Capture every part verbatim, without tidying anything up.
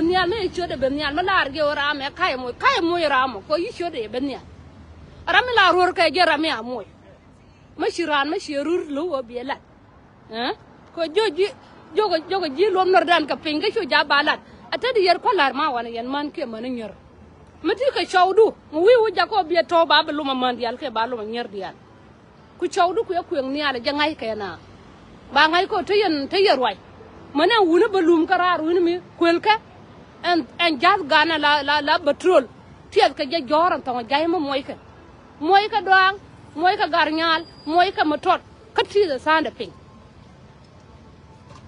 ben nhial, mi ciötdɛ ben nhial, mi laar jɛ ɣöö ram ɛ ka̱c moc, ka̱c moc ram ɔ, kɛ ɣöö yi ciötdɛ ben nhial. Ram mi la ruɔ̱r kɛ jɛ ram mi a moc. Mi ci raan mi ci rur lo̱w ɣöö biɛ lat. Ɛ? Kɛ ɣöö jiök ji̱, jiök, jiök ji̱ luɔm nuɔrdan kɛ piny kä cu ja̱ ba lat. A te di yɛr kua̱r la̱r ma wanɛ yɛn män kiɛ män inyär. Mi ti kɛ cɔwdu mi wi̱i̱ wi̱i̱ jakä ɣöö biɛ tɔ̱w ba bi lom a män diaal kiɛ ba lom a nyär diaal. Ku cɔwdu kuɛ kuëŋ nhial jɛ ŋa̱ckɛ na. Ba ŋa̱c kɛ ɣöö te yɛn, te yɛn ruac. Män ɛn wuni bä lum kä raar wuni mi kuëlkɛ. Ɛn, ɛn ja̱th ganɛ la, la, la petrol. Tiɛth kɛ jɛ jɔ̱ɔ̱r ɛn thɔŋ ja̱c mi muɔckɛ. Muɔckɛ dɔaaŋ, muɔckɛ gar nyaal, muɔckɛ mi tɔt. Kä ti̱i̱th ɛ tha̱a̱ŋdɛ piny.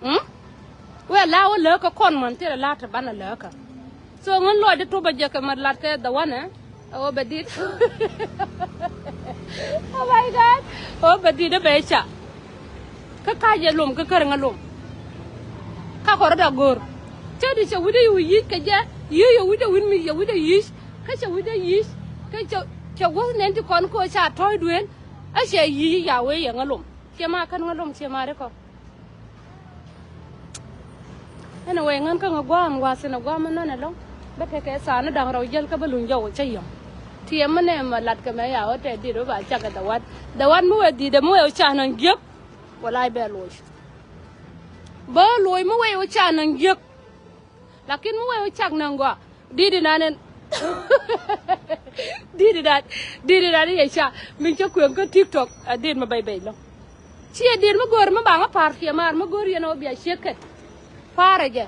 Mm? Wee la wä läkä kɔn män thilɛ la te banɛ läkä. So ŋän lɔcdä topä jɛ kɛ mät lat kɛ the one, eh? A wä bɛ dit. Oh my God. A wä bɛ dit ɛ bɛ ca. Kä ka̱c ɛ lom kä kär ŋä lom. Ka kɔrä da go̱r. Cä di cɛ wi̱cdä wi̱c kɛ jɛ. Yi̱c yɛ wi̱cdä wi̱c mi yɛ wi̱cdä yi̱c. Kä cɛ wi̱cdä yi̱c. Kä cɛ, cɛ guäth nɛn ti kɔn ko̱ ca tɔ̱ɔ̱c duëël. A cɛ yi̱c ya wee yɛ ŋä lom. Ciɛ ma kän ŋä lom ciɛ ma ri kɔ. Anyway, ŋän kä ŋä gua̱a̱n wa̱a̱ thi̱n ɛ gua̱a̱ mi nɔn ɛlɔ̱ŋ. Bä kɛ kɛ thaani da̱ŋ rɛw jäl kä bä luny jɔw cä yɔ̱ŋ. Tiɛm mi nɛ mɛ lat kɛ mɛ ya ɣöö tɛ dit ɣöö ba cak kɛ dhawat. Dhawat mi wee dit mi wee ɣöö ca nɔn jiäk. Walay bɛ loc. Bä loc mi wee ɣöö ca nɔn jiäk. Lakin mi wee ɣöö cak nɔn gɔaa. Dit inan ɛn. Dit inan. Dit inan i̱ yɛ ca. Min cä kueŋ kä TikTok. A dit mɛ bɛc bɛc lɔ. Ciɛ dit mi go̱o̱r mi baŋä pa̱a̱r tiɛm maar mi go̱o̱r yɛn ɣöö bia ciek kɛt. Pa̱a̱rɛ jɛ.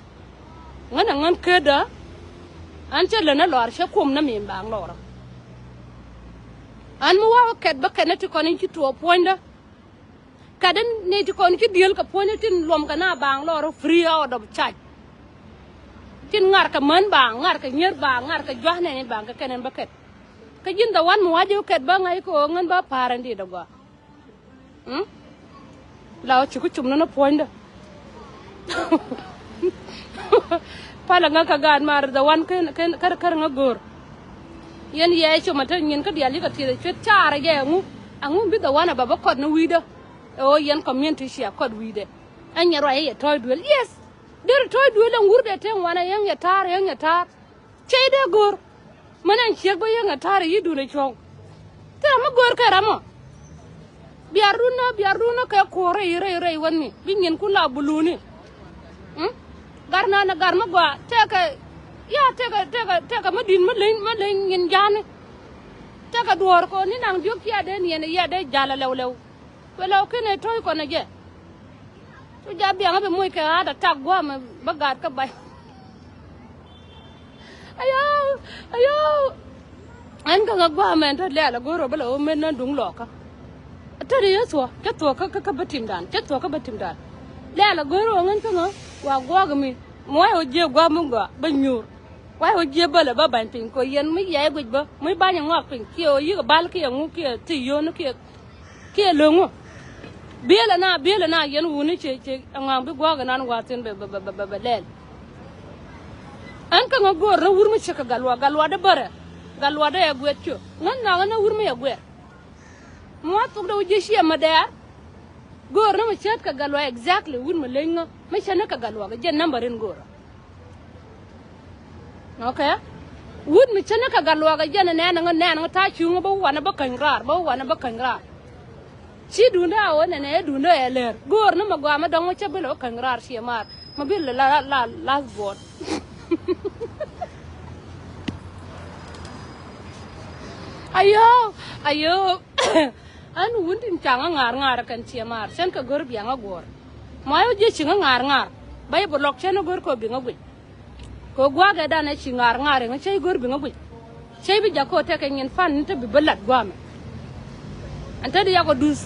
Ŋän a ŋän kädä. An cä län a lɔr cä kuɔm nä mi in baaŋ lɔrä. An mi wa̱a̱ kɛt bä kɛn a ti kɔn in ci tuɔɔk puɔ̱nydä. Kɛt in ni ti kɔn ci diël kɛ puɔ̱nydä tin luɔm kɛ na baaŋ lɔrä free out of charge. Tin ŋa̱r kɛ män baaŋ, ŋa̱r kɛ nyier baaŋ, ŋa̱r kɛ jua̱th nɛn in baaŋ kɛ kɛn in bä kɛt. Kä ji̱n dhawat mi wa̱a̱ ji̱ kɛt bä ŋa̱c kɛ ɣöö ŋän bä pa̱a̱r in dit a gɔaa. Mm? La ɔ ci ku cum ni ni puɔ̱nydä. Palɛ ŋä kä gaat maar dhawat kän kän kär kär ŋä go̱o̱r. Yɛn yɛ cum a te nyin kä diaal yikɛ tiɛth a cuet caarɛ jɛ ɛŋu. Ɛŋu bi dhawat a bɛ bä kɔt ni wi̱i̱dä. Ɛ ɣöö yɛn community cia kɔt wi̱i̱dɛ. Ɛn yɛn ruac yɛ yɛ tɔ̱ɔ̱c duel. Yes. Derɛ tɔ̱ɔ̱c duel ɛn wur dee te ŋuan a yäŋ yɛ ta̱a̱r yäŋ yɛ ta̱a̱r. Cey dee go̱o̱r. Män ɛn ciek bä yäŋ ɛ ta̱rɛ yi̱ duun ɛ cuɔ̱ŋ. Thilɛ mi go̱o̱r kɛ ram ɔ. Bia run nä bia run nä kɛ kuɔ̱r rɛy rɛy rɛy wän mi bi nyinkun la buluni. Mm? Gar nan ɛ gar mi gɔaa tɛkɛ. Ya tɛkɛ tɛkɛ tɛkɛ mi di̱t mi leny mi leny nyin ja̱a̱ni. Tɛkɛ duɔ̱ɔ̱r kɔn ni naŋ diɔ̱k cia dee niɛn ɛ yia dee jal ɛ lɛw lɛw. Kuɛ lɔw kinɛ to̱i kɔn ɛ jɛ. Cu ja biaŋä bi moc kɛ ɣa̱a̱t a tak gua̱a̱mɛ bä gaat kä ba̱ny. Ayoo, ayoo. Ɛn kä ŋä gua̱a̱mɛ ɛn tɔ̱ lɛ̈ɛ̈l a go̱r ɔ bä la ɣöö met nä duŋ lɔɔkä. Tet i̱ thuɔ̱k cä thuɔ̱k kä kä bä timdan cä thuɔ̱k kä bä timdan. Lɛ̈ɛ̈l a go̱r ɔ ŋän kä ŋä wa gua̱a̱k mi muɔ̱c ɣöö jiëë gua̱a̱k mi gɔaa bä nyuur. Wa̱i̱ ɣöö jiëë bä lɛ bä ba̱ny piny kɔ yɛn mi yɛɛc guic bä mi ba̱ny ɛ ŋɔak piny kiɛ ɣöö yikɛ bal kiɛ ŋu kiɛ thi̱i̱ yööni kiɛ Kiɛ lo̱ŋ ɔ. Biëlɛ na biëlɛ na yɛn wuni ci ci ɛŋɔaŋ bi gua̱a̱k ɛnan wa̱a̱ thi̱n bɛ bɛ bɛ bɛ lɛl. Ɛn kä ŋä go̱o̱r ni wur mi cä kɛ gal luaak gal luaak dee bärɛ. Gal luaak dee ɛ guɛt ciö ŋän nhɔakä ni wur mi yɛ guɛt. Mi wa̱a̱ thok dee wä jiɛ ciɛ mɛ dɛɛr. Go̱o̱r ni mi cät kɛ gal luaak exactly wur mi leny ŋä mi cä ni kɛ gal luaak jɛ number in go̱o̱r. Okay. Wut mi cä ni kɛ gat luaak ɛ jɛn ɛ nɛɛn ɛ ŋä nɛɛn ɛ ŋä ta̱a̱ cuŋä bä wanɛ bä käny raar bä wanɛ bä käny raar. Ci duundä a ɣöö nɛnɛ ɛ duundä ɛ lɛr go̱o̱r ni mɛ gɔaa mɛ dɔ̱ŋ mɛ cä bi lɛ bä käny raar ciɛ maar mɛ bi lɛ la la last born. Ayoo ayoo. Ɛn wun tin caŋä ŋa̱a̱r ŋa̱a̱r ɛ kɛn ciɛ maar cɛn kɛ go̱r biaŋä guɔ̱ɔ̱r. Mɔc wä jiɛ ciŋä ŋa̱a̱r ŋa̱a̱r bä yɛ bä lɔk cɛn ɛ go̱r kɛ biŋä guic. Kɛ gua̱a̱kɛ danɛ ci ŋa̱a̱r ŋa̱a̱r ɛŋä cä i̱ go̱r biŋä guic. Cä i̱ bi jakä tekɛ nyin pan ni te bi bä lat gua̱a̱mɛ. Ɛn te di yakɔ duth.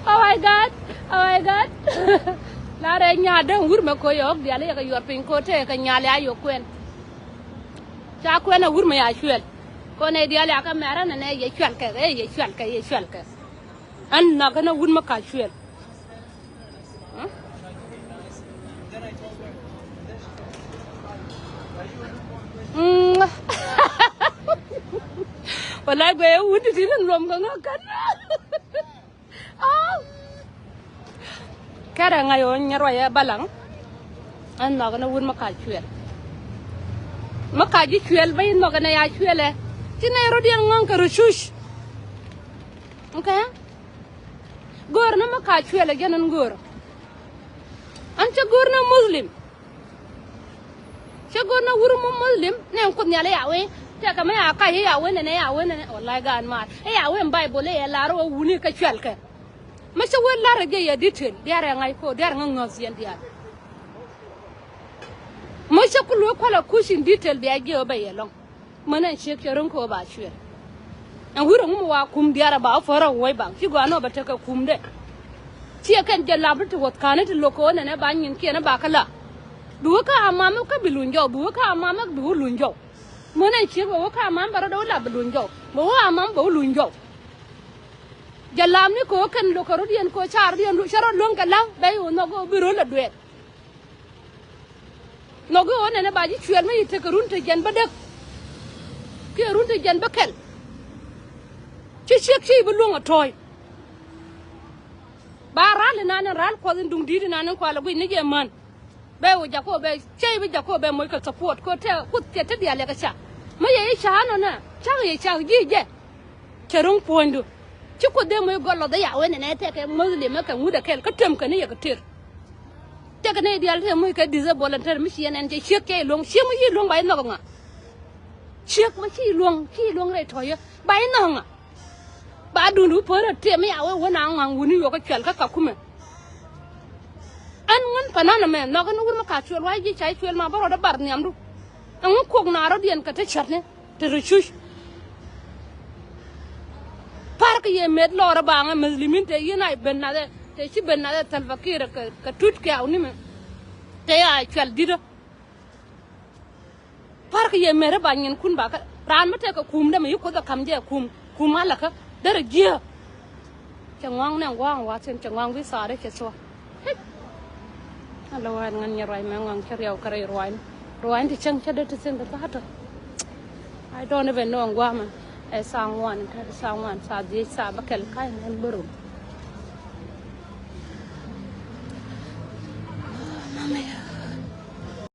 Oh my God, oh my God. Larɛ nyaat dee wur mɛ ko̱ yɛ ɣɔ̱k diaal i̱ yɛ kɛ yuɔr piny ko̱ tekɛ nyal ya yɛ kuɛn. Ca kuɛn ɛ wur mɛ ya cuɛl. Kɔn ɛ diaal ya kä mɛrä nɛnɛ yɛ cuɛl kɛ ɛ yɛ cuɛl kɛ yɛ cuɛl kɛ. Ɛn nhɔk kɛn ɛ wur mɛ ka cuɛl. Walay guɛ wut ti ti ni luɔm kɛ ŋa kɛn. Kɛrɛ ŋa̱c ɣöö nyɛ ruacɛ balaŋ. Ɛn nhɔk ni wut mi kac cuɛl. Mi kac ji̱ cuɛl bä in nhɔk ɛn ɛ ya cuɛlɛ. Ci nɛy rot yɛn ŋɔ̱ŋ kɛ rɔ cuc. Okay. Go̱o̱r ni mi kac cuɛl ɛ jɛn ɛn go̱o̱r. Ɛn cä go̱o̱r ni Muslim. Cä go̱o̱r ni wur mi Muslim ni ɛn Kuoth Nhial ɛ ya wee. Tɛkɛ mi ya kac ɛ ya wee nɛnɛ ya wee nɛnɛ. Walay gaan maar ɛ ya wee ɛn Baibol ɛ yɛ lar ɛ wä wuni kɛ cuɛl kɛ. Mi cä wee lar ɛ jɛ yɛ detail diaar ɛ ŋa̱c ko̱o̱r diaar ɛ ŋa̱c ŋa̱th yɛn diaal. Mi cä ku luee kual ɛ kuc in detail bia jiɛ ɣöö bɛ yɛ lɔ̱ŋ. Män ɛn ciek cɛ ro̱ŋ kɛ ɣöö ba cuɛl. Ɛn wi̱r ɛŋu mi wa kum diaar ɛ ba wä päär ɛ wuɔ̱c baŋ ci gɔaa ni ɣöö bɛ tekɛ kumdɛ. Ciɛ kɛn jɛ lap ti ti wuɔth ka̱n ti lo̱k kɛ ɣöö nɛnɛ ba nyin kiɛn ɛ ba kä la. Bi wä kä amam kä bi luny jɔw bi wä kä amam bi wä luny jɔw. Män ɛn ciek bɛ wä kä amam bɛ rɔ dee wä lap bi luny jɔw bɛ wä amam bɛ wä luny jɔw. Jɛ lam ni kɛ ɣöö kɛn lo̱k kɛ rɔ̱diɛn kɛ ɣöö ca rɔ̱diɛn cä rɔ luäŋ kɛ la̱ŋ bɛ i̱ ɣöö nhɔk ɣöö bi ro̱l ɛ duɛɛl. Nhɔk i̱ ɣöö nɛnɛ ba ji̱ cuɛl mi yi tekɛ run te jɛn bä dek. Kiɛ run te jɛn bä kɛl. Ci ciek ci bi luäŋ ɛ tɔ̱ɔ̱c. Ba ral inan in ral kuɔth in duŋ di̱i̱t inan in kual ɛ guic ni jɛ män. Bɛ wä jakä bɛ cɛy bi jakä bɛ moc kɛ support kɛ tɛ kuth cɛ te diaal yɛ kɛ ca. Mi yɛ i̱ ca nɔ nɛ cak yɛ cak ji̱ jɛ. Cɛ ro̱ŋ puɔ̱nydu. Ci kuoth dee moc gɔl lɔth ɛ ya wen ɛnɛ tɛkɛ Muslim ɛ kɛ ŋut ɛ kɛl kä tem kɛ ni yɛ kɛ ter. Tɛkɛ ni diaal tɛ moc kɛ disable and tɛr mi ci yɛn ɛn cɛ ciek cɛ iluɔ̱ŋ ciek mi ci iluɔ̱ŋ ba inhɔk ŋa. Ciek mi ci iluɔ̱ŋ ci iluɔ̱ŋ rɛy tɔ̱yä ba inhɔk ŋa. Ba dun ru pär a tiɛm ya wee wä na ŋɔaŋ wuni yuɔk a cuɛl kä Kakumɛ. Ɛn ŋun panan ɛmɛ nhɔk ɛn wur mi ka cuɛl wa ji̱ ca cuɛl ma bä rɔɔdɛ bar nhiamdu. Ɛŋu kuɔk na rɔ̱diɛn kɛ te cätni te rɔ cuc. Park yɛ met lɔɔr ɛ baŋɛ Muslimin te yin a ben nathɛ te ci ben nathɛ Salva Kiir kɛ kɛ tut kɛ awni mɛ. Te ya cuɛl di̱tdä. Park yɛ mɛri ba nyinkun ba kä raan mi tekɛ kum dämɛ yi Kuoth ɛ ka̱m jɛ kum kum alakä derɛ jiääk. Cɛ ŋɔaŋ nɛ ŋɔaŋ wa̱thi̱n cɛ ŋɔaŋ bi thaari cɛ thuɔ̱k. Ala wa̱a̱n ŋän nyɛ ruac mɛ ŋɔaŋ cɛ riaw kärɛ ruac ni ruac ni ti cäŋ cä dee ti thi̱n ti tha̱a̱tɔ. I don't even know ŋuamɛ. Ɛ thaa ŋuan tɛt thaa ŋuan thaa dhiec thaa bä kɛl ka̱ny ŋän bärum.